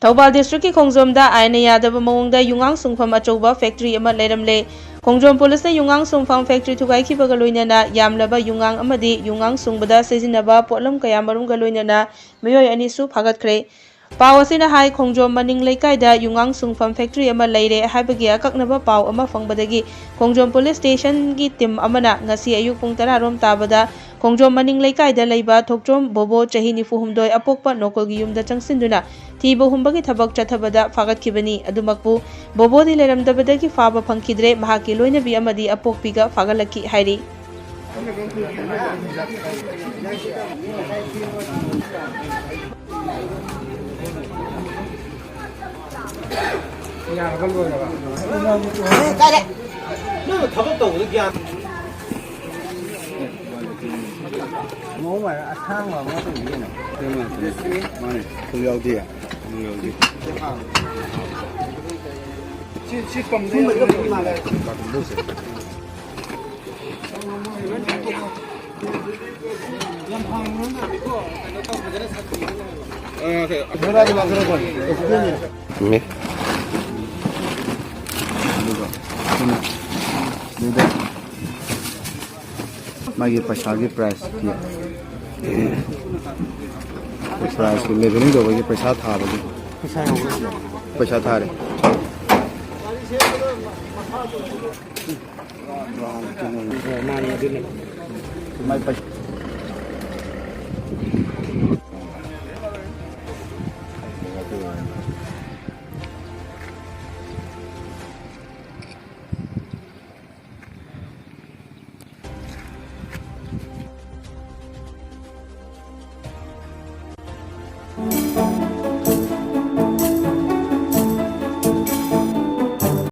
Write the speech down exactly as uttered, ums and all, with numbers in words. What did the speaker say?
ꯊꯧꯕꯥꯜ ꯗꯤꯁꯇ꯭ꯔꯤꯛꯀꯤ ꯈꯣꯡꯖꯣꯝꯗ ꯑꯥꯏꯟꯅ ꯌꯥꯗꯕ ꯃꯑꯣꯡꯗ ꯌꯨꯉꯥꯡ ꯁꯨꯡꯐꯝ ꯑꯆꯧꯕ ꯐꯦꯛꯇ꯭ꯔꯤ ꯑꯃ ꯂꯩꯔꯝꯂꯦ꯫ ꯈꯣꯡꯖꯣꯝ ꯄꯨꯂꯤꯁꯅ ꯌꯨꯉꯥꯡ ꯁꯨꯡꯐꯝ ꯐꯦꯛꯇ꯭ꯔꯤ ꯊꯨꯒꯥꯏꯈꯤꯕꯒ ꯂꯣꯏꯅꯅ ꯌꯥꯝꯂꯕ ꯌꯨꯉꯥꯡ ꯑꯃꯗꯤ ꯌꯨꯉꯥꯡ ꯁꯨꯡꯕꯗ ꯁꯤꯖꯤꯟꯅꯕ ꯄꯣꯠꯂꯝ ꯀꯌꯥꯃꯔꯨꯝꯒ ꯂꯣꯏꯅꯅ ꯃꯤꯑꯣꯏ ꯑꯅꯤꯁꯨ ꯐꯥꯒꯠꯈ꯭ꯔꯦ꯫ ꯄꯥꯎ ꯑꯁꯤꯅ ꯍꯥꯏ, ꯈꯣꯡꯖꯣꯝ ꯃꯅꯤꯡ ꯂꯩꯀꯥꯏꯗ ꯌꯨꯉꯥꯡ ꯁꯨꯡꯐꯝ ꯐꯦꯛꯇ꯭ꯔꯤ ꯑꯃ ꯂꯩꯔꯦ ꯍꯥꯏꯕꯒꯤ ꯑꯀꯛꯅꯕ ꯄꯥꯎ ꯑꯃ ꯐꯪꯕꯗꯒꯤ ꯈꯣꯡꯖꯣꯝ ꯄꯨꯂꯤꯁ ꯁ꯭ꯇꯦꯁꯟꯒꯤ ꯇꯤꯝ ꯑꯃꯅ ꯉꯁꯤ ꯑꯌꯨꯛ ꯄꯨꯡ ꯇꯔꯥ ꯔꯣꯝ ꯇꯥꯕꯗ ꯈꯣꯡꯖꯣꯝ ꯃꯅꯤꯡ ꯂꯩꯀꯥꯏꯗ ꯂꯩꯕ ꯊꯣꯛꯆꯣꯝ ꯕꯣꯕꯣ, ꯆꯍꯤ ꯅꯤꯐꯨ ꯍꯨꯝꯗꯣꯏ, ꯑꯄꯣꯛꯄ ꯅꯣꯀꯣꯜꯒꯤ ꯌꯨꯝꯗ ꯆꯪꯁꯤꯟꯗꯨꯅ ꯊꯤꯕ ꯍꯨꯝꯕꯒꯤ ꯊꯕꯛ ꯆꯠꯊꯕꯗ ꯐꯥꯒꯠꯈꯤꯕꯅꯤ꯫ ꯑꯗꯨꯃꯛꯄꯨ ꯕꯣꯕꯣꯗꯤ ꯂꯩꯔꯝꯗꯕꯗꯒꯤ ꯐꯥꯕ ꯐꯪꯈꯤꯗ꯭ꯔꯦ, ꯃꯍꯥꯛꯀꯤ ꯂꯣꯏꯅꯕꯤ ꯑꯃꯗꯤ ꯑꯄꯣꯛꯄꯤꯒ ꯐꯥꯒꯠꯂꯛꯈꯤ ꯍꯥꯏꯔꯤ꯫ ꯌꯥꯔꯕ ꯂꯣꯏꯔꯕ? ꯀꯥꯏꯔꯦ꯫ ꯅꯪ ꯊꯕꯛ ꯇꯧꯕꯗ ꯒ꯭ꯌꯥꯟ ꯃꯑꯣꯡ ꯃꯥꯟꯗꯅ ꯑꯁꯥꯡꯕ ꯑꯃ ꯇꯧꯕꯤꯒꯦꯅ꯫ ꯃꯥꯅꯦ, ꯊꯨꯝ ꯌꯥꯎꯗꯦ꯫ ꯊꯨꯝ ꯌꯥꯎꯗꯦ꯫ ꯁꯤ, ꯁꯤ ꯄꯝꯗ ꯌꯥꯎꯗꯦ꯫ ꯃꯥꯒꯤ ꯄꯩꯁꯥꯒꯤ ꯄ꯭ꯔꯥꯏꯁꯀꯤ, ꯄ꯭ꯔꯥꯏꯁꯀꯤ ꯂꯦꯕꯦꯂꯤꯡ ꯇꯧꯕꯒꯤ ꯄꯩꯁꯥ ꯊꯥꯕꯒꯤ꯫ ꯄꯩꯁꯥ ꯊꯥꯔꯦ꯫ ꯃꯥꯅꯤ, ꯑꯗꯨꯅꯤ꯫ ꯃꯥꯏ ꯄꯩꯁꯥ